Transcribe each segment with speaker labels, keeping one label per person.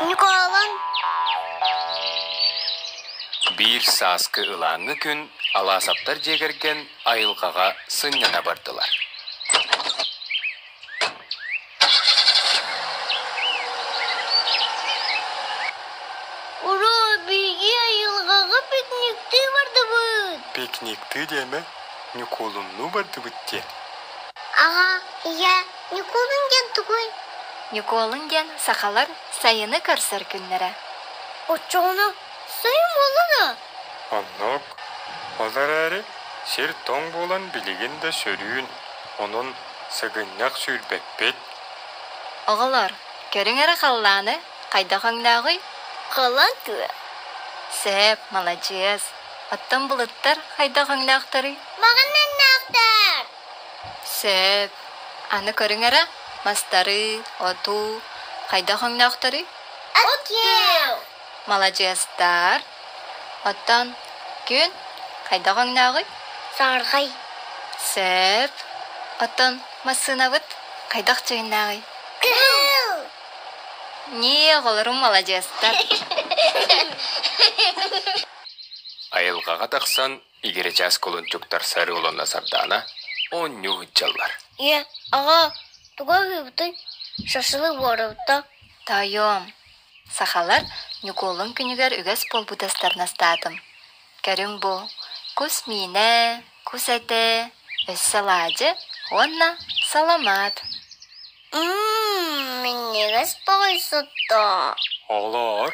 Speaker 1: Ньукуолун.
Speaker 2: Биир сааскы ылааҥҥы күн Алаасаптар дьиэ кэргэн айылҕаҕа сынньана бардылар.
Speaker 1: Уроо, биһиги айылҕаҕа пикниктыы бардыбыт.
Speaker 2: Пикниктыы диэмэ, Ньукуолуннуу бардыбыт диэн.
Speaker 1: Аҕа, ийэ, Ньукуолун диэн тугуй?
Speaker 3: Ньукуолун диэн сахалар сайыны көрсөр күннэрэ.
Speaker 1: Оччоҕуна сайын буолла да?
Speaker 2: Оннук. Ол эрээри сир тоҥ буолан билигин да сөрүүн, онон сыгынньах сүүрбэппит.
Speaker 3: Оҕолор, көрүҥ эрэ халлааны, хайдах өҥнөөҕүй?
Speaker 1: Халлаан күө.
Speaker 3: Сөп, маладьыас. Оттон былыттар хайдах өҥнөөхтөрүй?
Speaker 1: Маҕаннаннаахтар.
Speaker 3: Сөп. Аны көрүҥ эрэ, мастары, оту хайдах өҥнөөхтөрүй?
Speaker 1: От күө.
Speaker 3: Маладьыастар. Оттон күн хайдах өҥнөөҕүй?
Speaker 1: Саһархай.
Speaker 3: Сөп. Оттон массыынабыт хайдах дьүһүннээҕий?
Speaker 1: Кыһыл.
Speaker 3: Ньии, оҕолорум маладьыастар.
Speaker 2: Айылҕаҕа тахсан игирэчээс кулунчуктар сарыылана Сардаана оонньуу сылдьаллар.
Speaker 1: Ийэ, аҕа, тугу аһыыбытый? Шашлык буорабыта.
Speaker 3: Тоойуом, сахалар Ньукуолун күнүгэр үгэс буолбут астарын астаатым. Көрүҥ бу, кус миинэ, кус этэ, өссө алаадьы уонна саламаат.
Speaker 1: Мм, минньигэс баҕайы сыттаа.
Speaker 2: Оҕолоор,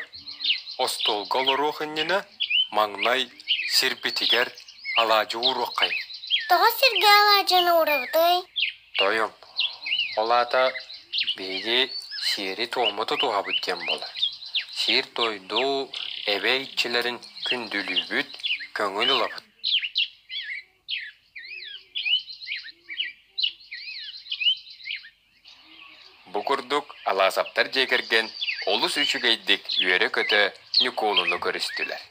Speaker 2: остуолга олоруох иннинэ маҥнай сирбитигэр алаадьы ууруоххай.
Speaker 1: Тоҕо сиргэ алаадьыны уурабытый?
Speaker 2: Тойон, ол аата биһиги сиэри-туому тутуһабыт диэн буолар. Сир-дойду эбэ иччилэрин күндүлүүбүт, көҥүл ылабыт. Бу курдук Алаасаптар дьиэ кэргэн олус үчүгэйдик үөрэ-көтө Ньукуолуну көрүстүлэр.